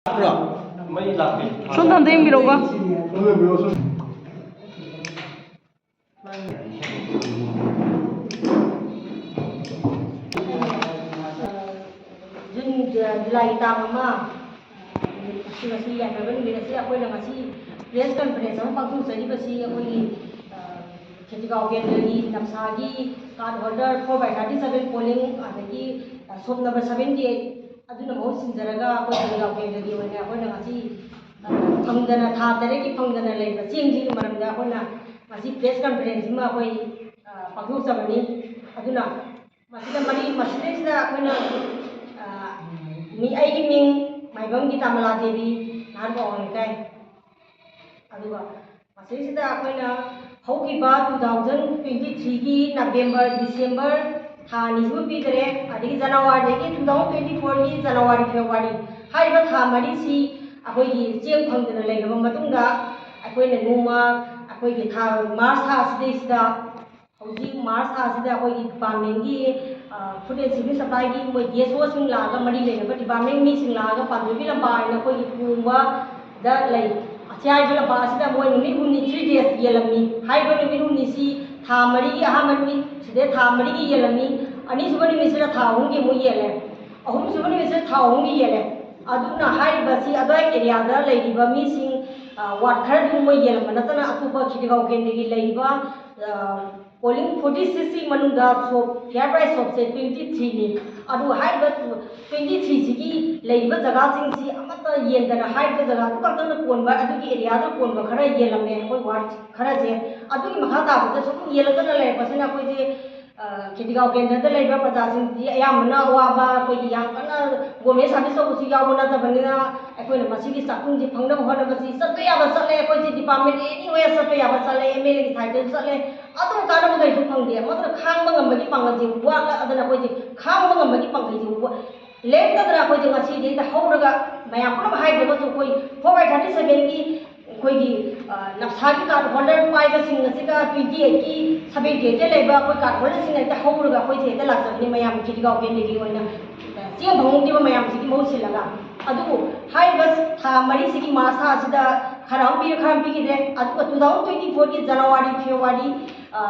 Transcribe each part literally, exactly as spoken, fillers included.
ꯂꯥꯛꯄ꯭ꯔꯣ? ꯁꯣꯝꯗ ꯑꯝꯇ ꯌꯦꯡꯕꯤꯔꯛꯎꯕ꯫ ꯖꯨꯟ, ꯖꯨꯂꯥꯏꯒꯤ ꯇꯥꯡ ꯑꯃ, ꯉꯁꯤ, ꯉꯁꯤ ꯌꯥꯏꯐꯔꯕ ꯅꯨꯃꯤꯠ ꯑꯁꯤ ꯑꯩꯈꯣꯏꯅ ꯉꯁꯤ ꯄ꯭ꯔꯦꯁ ꯀꯟꯐꯔꯦꯟꯁ ꯑꯃ ꯄꯥꯡꯊꯣꯛꯆꯔꯤꯕꯁꯤ ꯑꯩꯈꯣꯏꯒꯤ, ꯑ, ꯈꯦꯇ꯭ꯔꯤꯒꯥꯎ ꯀꯦꯟꯗ꯭ꯔꯒꯤ ꯅꯞꯁꯥꯒꯤ card holder four by thirty seven polling, ꯑꯗꯒꯤ, ꯑ, ꯁꯣꯞ ꯅꯝꯕꯔ seventy eight ꯑꯗꯨꯅ ꯃꯍꯨꯠ ꯁꯤꯟꯖꯔꯒ ꯑꯩꯈꯣꯏ ꯈꯦꯇ꯭ꯔꯤꯒꯥꯎ ꯀꯦꯟꯗ꯭ꯔꯒꯤ ꯑꯣꯏꯅ ꯑꯩꯈꯣꯏꯅ ꯉꯁꯤ, ꯑ, ꯐꯪꯗꯅ, ꯊꯥ ꯇꯔꯦꯠꯀꯤ ꯐꯪꯗꯅ ꯂꯩꯕ ꯆꯦꯡꯁꯤꯒꯤ ꯃꯔꯝꯗ ꯑꯩꯈꯣꯏꯅ ꯉꯁꯤ ꯄ꯭ꯔꯦꯁ ꯀꯟꯐꯔꯦꯟꯁ ꯑꯃ ꯑꯩꯈꯣꯏ, ꯑ, ꯄꯥꯡꯊꯣꯛꯆꯕꯅꯤ꯫ ꯑꯗꯨꯅ ꯃꯁꯤꯗ ꯃꯔꯤ, ꯃꯁꯤꯗꯩꯁꯤꯗ ꯑꯩꯈꯣꯏꯅ, ꯑ, ꯃꯤ, ꯑꯩꯒꯤ ꯃꯤꯡ ꯃꯥꯏꯕꯝ ꯒꯤꯇꯥꯃꯂꯥ ꯗꯦꯕꯤ, ꯅꯍꯥꯟ ꯑꯋꯥꯡ ꯂꯩꯀꯥꯏ꯫ ꯑꯗꯨꯒ ꯃꯁꯤꯗꯩꯁꯤꯗ ꯑꯩꯈꯣꯏꯅ ꯍꯧꯈꯤꯕ two thousand twenty threeꯒꯤ November, December ꯊꯥ ꯑꯅꯤꯁꯤꯃ ꯄꯤꯈꯔꯦ, ꯑꯗꯒꯤ ꯖꯅꯋꯥꯔꯤꯗꯒꯤ two thousand twenty fourꯒꯤ ꯖꯅꯋꯥꯔꯤ, ꯐꯦꯕ꯭ꯔꯨꯋꯥꯔꯤ ꯍꯥꯏꯔꯤꯕ ꯊꯥ ꯃꯔꯤꯁꯤ ꯑꯩꯈꯣꯏꯒꯤ ꯆꯦꯡ ꯐꯪꯗꯅ ꯂꯩꯔꯕ ꯃꯇꯨꯡꯗ, ꯑꯩꯈꯣꯏꯅ ꯅꯣꯡꯃ ꯑꯩꯈꯣꯏꯒꯤ ꯊꯥ, ꯃꯥꯔꯁ ꯊꯥ ꯑꯁꯤꯗꯩꯁꯤꯗ ꯍꯧꯖꯤꯛ ꯃꯥꯔꯁ ꯊꯥꯁꯤꯗ ꯑꯩꯈꯣꯏꯒꯤ ꯗꯤꯄꯥꯔꯠꯃꯦꯟꯒꯤ, ꯑ, ꯐꯨꯗ ꯑꯦꯟ ꯁꯤꯚꯤꯜ ꯁꯄ꯭ꯂꯥꯏꯒꯤ ꯃꯣꯏ ꯗꯤ ꯑꯦꯁ ꯑꯣꯁꯤꯡ ꯂꯥꯛꯑꯒ, ꯃꯔꯤ ꯂꯩꯅꯕ ꯗꯤꯄꯥꯔꯠꯃꯦꯟ ꯃꯤꯁꯤꯡ ꯂꯥꯛꯑꯒ ꯄꯥꯟꯖꯣꯏꯕꯤ ꯂꯝꯄꯥꯛ ꯍꯥꯏꯅ ꯑꯩꯈꯣꯏꯒꯤ ꯈꯨꯡꯒꯪꯗ ꯂꯩ꯫ ꯑꯆꯥꯏꯕ ꯂꯝꯄꯥꯛ ꯑꯁꯤꯗ ꯃꯣꯏ ꯅꯨꯃꯤꯠ ꯍꯨꯝꯅꯤ, three days ꯌꯦꯜꯂꯝꯃꯤ꯫ ꯍꯥꯏꯔꯤꯕ ꯅꯨꯃꯤꯠ ꯍꯨꯝꯅꯤꯁꯤ ꯊꯥ ꯃꯔꯤꯒꯤ ꯑꯍꯥꯟꯕ ꯅꯨꯃꯤꯠ, ꯁꯤꯗꯩ ꯊꯥ ꯃꯔꯤꯒꯤ ꯌꯦꯜꯂꯝꯃꯤ꯫ ꯑꯅꯤꯁꯨꯕ ꯅꯨꯃꯤꯠꯁꯤꯗ ꯊꯥ ꯑꯍꯨꯝꯒꯤ ꯑꯃꯨꯛ ꯌꯦꯜꯂꯦ꯫ ꯑꯍꯨꯝꯁꯨꯕ ꯅꯨꯃꯤꯠꯁꯤꯗ ꯊꯥ ꯑꯍꯨꯝꯒꯤ ꯌꯦꯜꯂꯦ꯫ ꯑꯗꯨꯅ ꯍꯥꯏꯔꯤꯕꯁꯤ ꯑꯗ꯭ꯋꯥꯏ ꯑꯦꯔꯤꯌꯥꯗ ꯂꯩꯔꯤꯕ ꯃꯤꯁꯤꯡ, ꯑ, ꯋꯥꯔꯗ ꯈꯔꯗꯨ ꯃꯣꯏ ꯌꯦꯜꯂꯝꯕ ꯅꯠꯇꯅ ꯑꯇꯣꯞꯄ ꯈꯦꯇ꯭ꯔꯤꯒꯥꯎ ꯀꯦꯟꯗ꯭ꯔꯒꯤ ꯂꯩꯔꯤꯕ, ꯑ, polling forty sixꯀꯤ ꯃꯅꯨꯡꯗ ꯁꯣꯞ, ꯐꯤꯌꯔ ꯄ꯭ꯔꯥꯏꯁ ꯁꯣꯞꯁꯦ twenty threeꯅꯤ꯫ ꯑꯗꯨ ꯍꯥꯏꯔꯤꯕ twenty threeꯁꯤꯒꯤ ꯂꯩꯔꯤꯕ ꯖꯒꯥꯁꯤꯡꯁꯤ ꯑꯃꯠꯇ ꯌꯦꯟꯗꯅ ꯍꯥꯏꯔꯤꯕ ꯖꯒꯥꯗꯨ ꯈꯛꯇꯪꯗ ꯀꯣꯟꯕ, ꯑꯗꯨꯒꯤ ꯑꯦꯔꯤꯌꯥꯗ ꯀꯣꯟꯕ ꯈꯔ ꯌꯦꯜꯂꯝꯃꯦ ꯑꯩꯈꯣꯏ ꯋꯥꯔꯗ ꯈꯔꯁꯦ꯫ ꯑꯗꯨꯒꯤ ꯃꯈꯥ ꯇꯥꯕꯗ ꯁꯨꯝ ꯌꯦꯜꯂꯛꯇꯅ ꯂꯩꯔꯛꯄꯁꯤꯅ ꯑꯩꯈꯣꯏꯁꯦ, ꯑ, ꯈꯦꯇ꯭ꯔꯤꯒꯥꯎ ꯀꯦꯟꯗ꯭ꯔꯗ ꯂꯩꯕ ꯄ꯭ꯔꯖꯥꯁꯤꯡꯗꯤ ꯑꯌꯥꯝꯕꯅ ꯑꯋꯥꯕ, ꯑꯩꯈꯣꯏꯒꯤ ꯌꯥꯝ ꯀꯟꯅ ꯒꯣꯔꯃꯦꯟ ꯁꯥꯔꯚꯤꯁ ꯇꯧꯕꯁꯨ ꯌꯥꯎꯕ ꯅꯠꯇꯕꯅꯤꯅ, ꯑꯩꯈꯣꯏꯅ ꯃꯁꯤꯒꯤ ꯆꯥꯛꯈꯨꯝꯁꯤ ꯐꯪꯅꯕ ꯍꯣꯠꯅꯕꯁꯤ ꯆꯠꯄ ꯌꯥꯕ ꯆꯠꯂꯦ, ꯑꯩꯈꯣꯏꯁꯤ ꯗꯤꯄꯥꯔꯠꯃꯦꯟ ꯑꯦꯅꯤꯋꯦ ꯆꯠꯄ ꯌꯥꯕ ꯆꯠꯂꯦ, ꯑꯦꯝ ꯑꯦꯜ ꯑꯦꯒꯤ ꯁꯥꯏꯠꯇꯁꯨ ꯆꯠꯂꯦ, ꯑꯗꯨ ꯀꯥꯟꯅꯕ ꯀꯩꯁꯨ ꯐꯪꯗꯦ꯫ ꯃꯗꯨꯅ ꯈꯥꯡꯕ ꯉꯝꯕꯒꯤ ꯄꯥꯡꯒꯜꯁꯦ ꯋꯥꯠꯂꯛꯑꯗꯅ ꯑꯩꯈꯣꯏꯁꯦ ꯈꯥꯡꯕ ꯉꯝꯕꯒꯤ ꯄꯥꯡꯒꯜꯁꯦ ꯋꯥ-, ꯂꯦꯞꯇꯗꯅ ꯑꯩꯈꯣꯏꯁꯦ ꯉꯁꯤꯗꯤ ꯍꯦꯛꯇ ꯍꯧꯔꯒ ꯃꯌꯥꯝ ꯄꯨꯝꯅꯃꯛ ꯍꯥꯏꯗ꯭ꯔꯒꯁꯨ ꯑꯩꯈꯣꯏ four by thirty sevenꯒꯤ ꯑꯩꯈꯣꯏꯒꯤ, ꯑ, ꯅꯞꯁꯥꯒꯤ ꯀꯥꯔꯗ ꯍꯣꯜꯗꯔ ꯄꯥꯏꯕꯁꯤꯡ ꯑꯁꯤꯒ twenty eightꯀꯤ, seventy eightꯇ ꯂꯩꯕ ꯑꯩꯈꯣꯏ ꯀꯥꯔꯗ ꯍꯣꯜꯗꯔꯁꯤꯡ ꯍꯦꯛꯇ ꯍꯧꯔꯒ ꯑꯩꯈꯣꯏꯁꯦ ꯍꯦꯛꯇ ꯂꯥꯛꯆꯕꯅꯤ ꯃꯌꯥꯝ ꯈꯦꯇ꯭ꯔꯤꯒꯥꯎ ꯀꯦꯟꯗ꯭ꯔꯒꯤ ꯑꯣꯏꯅ꯫ ꯆꯦꯡ ꯐꯪꯍꯧꯗꯦꯕ ꯃꯌꯥꯝꯁꯤꯒꯤ ꯃꯍꯨꯠ ꯁꯤꯜꯂꯒ꯫ ꯑꯗꯨꯕꯨ ꯍꯥꯏꯔꯤꯕ ꯊꯥ ꯃꯔꯤꯁꯤꯒꯤ ꯃꯥꯔꯁ ꯊꯥ ꯑꯁꯤꯗ ꯈꯔ ꯑꯃ ꯄꯤꯔꯦ, ꯈꯔ ꯑꯃ ꯄꯤꯈꯤꯗ꯭ꯔꯦ꯫ ꯑꯗꯨꯒ two thousand twenty fourꯒꯤ January, February,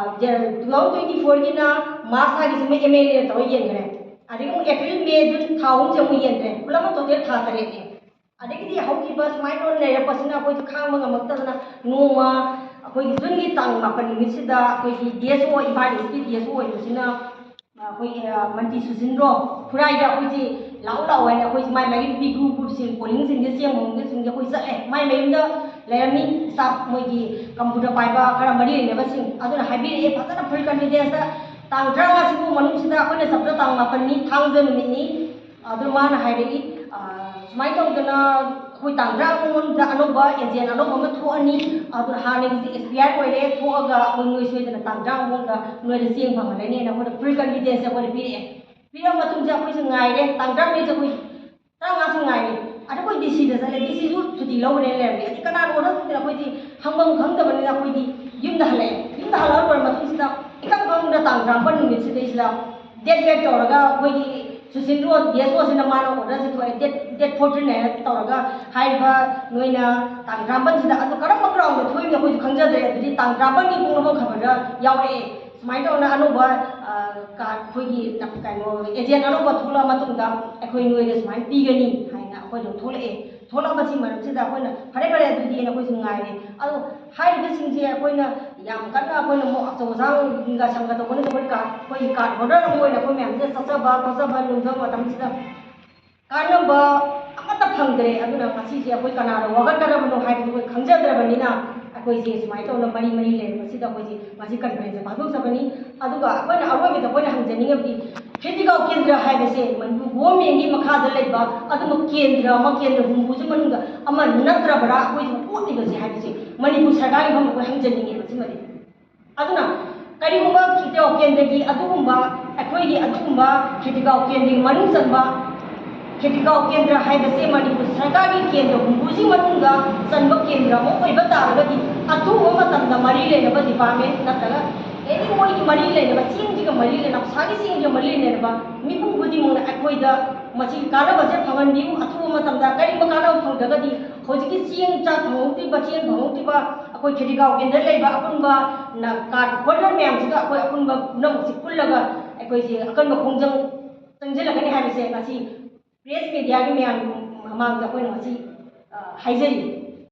two thousand twenty fourꯒꯤꯅ ꯃꯥꯔꯁ ꯊꯥꯒꯤꯁꯤꯃ MLAꯅ ꯇꯧꯔ ꯌꯦꯟꯈ꯭ꯔꯦ꯫ ꯑꯗꯒꯤ ꯑꯃꯨꯛ April, May, June ꯊꯥ ꯑꯍꯨꯝꯁꯦ ꯑꯃꯨꯛ ꯌꯦꯟꯈ꯭ꯔꯦ꯫ ꯄꯨꯂꯞ ꯑꯃ total ꯊꯥ ꯇꯔꯦꯠꯅꯦ꯫ ꯑꯗꯒꯤꯗꯤ ꯍꯧꯈꯤꯕ ꯁꯨꯃꯥꯏꯅ ꯇꯧꯅ ꯂꯩꯔꯛꯄꯁꯤꯅ ꯑꯩꯈꯣꯏꯁꯨ ꯈꯥꯡꯕ ꯉꯝꯃꯛꯇꯗꯅ ꯅꯣꯡꯃ ꯑꯩꯈꯣꯏꯒꯤ Juneꯒꯤ ꯇꯥꯡ ꯃꯥꯄꯟ ꯅꯨꯃꯤꯠꯁꯤꯗ ꯑꯩꯈꯣꯏꯒꯤ DSO, ꯏꯝꯐꯥꯜ Eastꯀꯤ DSO ꯑꯣꯏꯕꯁꯤꯅ ꯑꯩꯈꯣꯏ, ꯑ, ꯃꯟꯇ꯭ꯔꯤ ꯁꯨꯁꯤꯟꯗ꯭ꯔꯣ ꯈꯨꯔꯥꯏꯗ ꯑꯩꯈꯣꯏꯁꯤ ꯂꯥꯛꯎ ꯂꯥꯛꯎ ꯍꯥꯏꯅ ꯑꯩꯈꯣꯏꯁꯤ ꯃꯥꯏ ꯃꯥꯏꯒꯤ ꯄꯤꯒ꯭ꯔꯨ ꯒ꯭ꯔꯨꯞꯁꯤꯡ, ꯄꯣꯂꯤꯡꯁꯤꯡꯁꯦ ꯆꯦꯟꯕ ꯍꯧꯅꯕꯁꯤꯡꯁꯦ ꯑꯩꯈꯣꯏ ꯆꯠꯂꯦ꯫ ꯃꯥꯏ ꯃꯌꯨꯝꯗ ꯂꯩꯔꯝꯃꯤ ꯁ꯭ꯇꯥꯐ, ꯃꯣꯏꯒꯤ ꯀꯝꯄ꯭ꯌꯨꯇꯔ ꯄꯥꯏꯕ ꯈꯔ ꯃꯔꯤ ꯂꯩꯅꯕꯁꯤꯡ ꯑꯗꯨꯅ ꯍꯥꯏꯕꯤꯔꯛꯑꯦ ꯐꯖꯅ full confidence ꯇ, "ꯇꯥꯡ ꯇꯔꯥꯃꯉꯥꯁꯤꯕꯨ ꯃꯅꯨꯡꯁꯤꯗ ꯑꯩꯈꯣꯏꯅ ꯆꯠꯄꯗ ꯇꯥꯡ ꯃꯥꯄꯟꯅꯤ, ꯊꯥꯡꯖ ꯅꯨꯃꯤꯠꯅꯤ"꯫ ꯑꯗꯨ ꯃꯥꯅ ꯍꯥꯏꯔꯛꯏ, ꯑ, ꯁꯨꯃꯥꯏꯅ ꯇꯧꯗꯅ ꯑꯩꯈꯣꯏ ꯇꯥꯡ ꯇꯔꯥꯃꯉꯥꯗ ꯑꯅꯧꯕ agent ꯑꯅꯧꯕ ꯑꯃ ꯊꯣꯛꯑꯅꯤ, ꯑꯗꯨꯅ ꯍꯥꯟꯅꯒꯤꯁꯦ expire ꯑꯣꯏꯔꯦ, ꯊꯣꯛꯑꯒ ꯑꯩꯈꯣꯏ ꯅꯣꯏ ꯁꯣꯏꯗꯅ ꯇꯥꯡ ꯇꯔꯥꯃꯉꯥꯗ ꯅꯣꯏꯗ ꯆꯦꯡ ꯐꯪꯍꯜꯂꯅꯤꯅ ꯑꯩꯈꯣꯏꯗ full confidence ꯑꯩꯈꯣꯏꯗ ꯄꯤꯔꯛꯑꯦ꯫ ꯄꯤꯔꯛꯑ ꯃꯇꯨꯡꯁꯦ ꯑꯩꯈꯣꯏꯁꯦ ꯉꯥꯏꯔꯦ, ꯇꯥꯡ ꯇꯔꯥꯃꯔꯤꯁꯦ ꯑꯩꯈꯣꯏ ꯇꯔꯥꯃꯉꯥꯁꯦ ꯉꯥꯏꯔꯦ꯫ ꯑꯗ ꯑꯩꯈꯣꯏ DC ꯗ ꯆꯠꯂꯦ, DC ꯁꯨ ꯁꯨꯇꯤ ꯂꯧꯔꯦ ꯂꯩꯔꯝꯃꯦ꯫ ꯑꯗꯩ ꯀꯅꯥꯅ order ꯇꯧꯗꯣꯏꯅꯣ? ꯑꯩꯈꯣꯏꯗꯤ ꯍꯪꯐꯝ ꯈꯪꯗꯕꯅꯤꯅ ꯑꯩꯈꯣꯏꯗꯤ ꯌꯨꯝꯗ ꯍꯜꯂꯛꯑꯦ꯫ ꯌꯨꯝꯗ ꯍꯜꯂꯛꯑ ꯂꯣꯏꯔ ꯃꯇꯨꯡꯁꯤꯗ ꯏꯈꯪ ꯈꯪꯍꯧꯗꯅ ꯇꯥꯡ ꯇꯔꯥꯃꯥꯄꯟ ꯅꯨꯃꯤꯠꯁꯤꯗꯩꯁꯤꯗ date back ꯇꯧꯔꯒ ꯑꯩꯈꯣꯏꯒꯤ ꯁꯨꯁꯤꯟꯗ꯭ꯔꯣ, DSO ꯁꯤꯅ ꯃꯥꯅ order ꯁꯦ ꯊꯣꯛꯑꯦ, date, date fourteen ꯍꯥꯏꯅ ꯇꯧꯔꯒ ꯍꯥꯏꯔꯤꯕ ꯅꯣꯏꯅ ꯇꯥꯡ ꯇꯔꯥꯃꯥꯄꯟꯁꯤꯗ ꯑꯗꯨ ꯀꯔꯝꯕ ground ꯗ ꯊꯣꯛꯏꯅꯣ ꯑꯩꯈꯣꯏꯁꯨ ꯈꯪꯖꯗ꯭ꯔꯦ꯫ ꯑꯗꯨꯗꯤ ꯇꯥꯡ ꯇꯔꯥꯃꯥꯄꯟꯒꯤ ꯄꯨꯡ ꯑꯃ ꯈꯕꯔꯗ ꯌꯥꯎꯔꯛꯑꯦ꯫ ꯁꯨꯃꯥꯏꯅ ꯇꯧꯅ ꯑꯅꯧꯕ, ꯑ, ꯀꯥ-, ꯑꯩꯈꯣꯏꯒꯤ ꯀꯩꯅꯣ agent ꯑꯅꯧꯕ ꯊꯣꯛꯂꯛꯑ ꯃꯇꯨꯡꯗ ꯑꯩꯈꯣꯏ ꯅꯣꯏꯗ ꯁꯨꯃꯥꯏꯅ ꯄꯤꯒꯅꯤ ꯍꯥꯏꯅ ꯑꯩꯈꯣꯏꯗ ꯊꯣꯛꯂꯛꯑꯦ꯫ ꯊꯣꯛꯂꯛꯄꯁꯤ ꯃꯔꯛꯁꯤꯗ ꯑꯩꯈꯣꯏꯅ ꯐꯔꯦ ꯐꯔꯦ ꯑꯗꯨꯗꯤ ꯑꯩꯈꯣꯏꯁꯨ ꯉꯥꯏꯔꯦ꯫ ꯑꯗꯣ ꯍꯥꯏꯔꯤꯕꯁꯤꯡꯁꯦ ꯑꯩꯈꯣꯏꯅ ꯌꯥꯝ ꯀꯟꯅ ꯑꯩꯈꯣꯏꯅ ꯑꯃꯨꯛ ꯑꯆꯧ ꯑꯁꯥꯡꯒ ꯁꯪꯒ ꯇꯧꯕ ꯅꯠꯇꯕ ꯑꯩꯈꯣꯏ card holder ꯑꯃ ꯑꯣꯏꯅ ꯑꯩꯈꯣꯏ ꯃꯌꯥꯝꯁꯤꯗ ꯆꯠꯆꯕ ꯈꯣꯠꯆꯕ ꯅꯣꯝꯖꯕ ꯃꯇꯝꯁꯤꯗ ꯀꯥꯟꯅꯕ ꯑꯃꯠꯇ ꯐꯪꯗ꯭ꯔꯦ꯫ ꯑꯗꯨꯅ ꯃꯁꯤꯁꯦ ꯑꯩꯈꯣꯏ ꯀꯅꯥꯗ ꯋꯥꯒꯠꯀꯗꯕꯅꯣ ꯍꯥꯏꯕꯗꯨ ꯑꯩꯈꯣꯏ ꯈꯪꯖꯗ꯭ꯔꯕꯅꯤꯅ ꯑꯩꯈꯣꯏꯁꯦ ꯁꯨꯃꯥꯏꯅ ꯇꯧꯅ ꯃꯔꯤ ꯃꯔꯤ ꯂꯩꯔꯕꯁꯤꯗ ꯑꯩꯈꯣꯏꯁꯦ ꯉꯁꯤ conference ꯁꯦ ꯄꯥꯡꯊꯣꯛꯆꯕꯅꯤ꯫ ꯑꯗꯨꯒ ꯑꯩꯈꯣꯏꯅ ꯑꯔꯣꯏꯕꯗ ꯑꯩꯈꯣꯏꯅ ꯍꯪꯖꯅꯤꯡꯉꯕꯗꯤ ꯈꯦꯇ꯭ꯔꯤꯒꯥꯎ ꯀꯦꯟꯗ꯭ꯔ ꯍꯥꯏꯕꯁꯦ ꯃꯅꯤꯄꯨꯔ government ꯀꯤ ꯃꯈꯥꯗ ꯂꯩꯕ ꯑꯗꯨꯝꯕ ꯀꯦꯟꯗ꯭ꯔ ꯑꯃ, ꯀꯦꯟꯗ꯭ꯔ ꯍꯨꯝꯐꯨꯁꯤ ꯃꯅꯨꯡꯗ ꯑꯃ ꯅꯠꯇ꯭ꯔꯕ꯭ꯔꯥ ꯑꯩꯈꯣꯏꯁꯨ ꯑꯣꯠꯂꯤꯕꯁꯦ ꯍꯥꯏꯕꯁꯦ ꯃꯅꯤꯄꯨꯔ ꯁꯔꯀꯥꯔꯒꯤ ꯃꯐꯝꯗ ꯑꯩꯈꯣꯏ ꯍꯪꯖꯅꯤꯡꯉꯦꯕ ꯁꯤꯃꯗꯤ꯫ ꯑꯗꯨꯅ ꯀꯔꯤꯒꯨꯝꯕ ꯈꯦꯇ꯭ꯔꯤꯒꯥꯎ ꯀꯦꯟꯗ꯭ꯔꯒꯤ ꯑꯗꯨꯒꯨꯝꯕ, ꯑꯩꯈꯣꯏꯒꯤ ꯑꯗꯨꯒꯨꯝꯕ ꯈꯦꯇ꯭ꯔꯤꯒꯥꯎ ꯀꯦꯟꯗ꯭ꯔꯒꯤ ꯃꯅꯨꯡ ꯆꯟꯕ, ꯈꯦꯇ꯭ꯔꯤꯒꯥꯎ ꯀꯦꯟꯗ꯭ꯔ ꯍꯥꯏꯕꯁꯦ ꯃꯅꯤꯄꯨꯔ ꯁꯔꯀꯥꯔꯒꯤ ꯀꯦꯟꯗ꯭ꯔ ꯍꯨꯝꯐꯨꯁꯤ ꯃꯅꯨꯡꯗ ꯆꯟꯕ ꯀꯦꯟꯗ꯭ꯔ ꯑꯃ ꯑꯣꯏꯕ ꯇꯥꯔꯒꯗꯤ ꯑꯊꯨꯕ ꯃꯇꯝꯗ ꯃꯔꯤ ꯂꯩꯅꯕ department ꯅꯠꯇ꯭ꯔꯒ ꯑꯦꯅꯤ ꯃꯣꯏꯒꯤ ꯃꯔꯤ ꯂꯩꯅꯕ, ꯆꯦꯡꯁꯤꯒ ꯃꯔꯤ ꯂꯩꯅꯕ, ꯅꯥꯎꯁꯥꯒꯤ ꯆꯦꯡꯁꯤꯒ ꯃꯔꯤ ꯂꯩꯅꯕ ꯃꯤꯄꯨꯝ ꯈꯨꯗꯤꯡꯃꯛꯅ ꯑꯩꯈꯣꯏꯗ ꯃꯁꯤꯒꯤ ꯀꯥꯟꯅꯕꯁꯦ ꯐꯪꯍꯟꯕꯤꯌꯨ꯫ ꯑꯊꯨꯕ ꯃꯇꯝꯗ ꯀꯔꯤꯒꯨꯝꯕ ꯀꯥꯟꯅꯕ ꯐꯪꯗ꯭ꯔꯒꯗꯤ ꯍꯧꯖꯤꯛꯀꯤ ꯆꯦꯡ ꯆꯥꯛ ꯐꯪꯍꯧꯗ꯭ꯔꯤꯕ, ꯆꯦꯡ ꯐꯪꯍꯧꯗ꯭ꯔꯤꯕ ꯑꯩꯈꯣꯏ ꯈꯦꯔꯤꯒꯥꯎ ꯀꯦꯟꯗ꯭ꯔ ꯂꯩꯕ ꯑꯄꯨꯟꯕ ꯅ-, ꯀꯥꯔꯗ ꯍꯣꯜꯗꯔ ꯃꯌꯥꯝꯁꯤꯒ ꯑꯩꯈꯣꯏ ꯑꯄꯨꯟꯕ ꯄꯨꯝꯅꯃꯛꯁꯦ ꯄꯨꯜꯂꯒ ꯑꯩꯈꯣꯏꯁꯦ ꯑꯀꯟꯕ ꯈꯣꯡꯖꯪ ꯆꯪꯁꯤꯜꯂꯛꯀꯅꯤ ꯍꯥꯏꯕꯁꯦ ꯉꯁꯤ ꯄ꯭ꯔꯦꯁ ꯃꯦꯗꯤꯌꯥꯒꯤ ꯃꯌꯥꯝ ꯃꯃꯥꯡꯗ ꯑꯩꯈꯣꯏꯅ ꯉꯁꯤ, ꯑ, ꯍꯥꯏꯖꯔꯤ꯫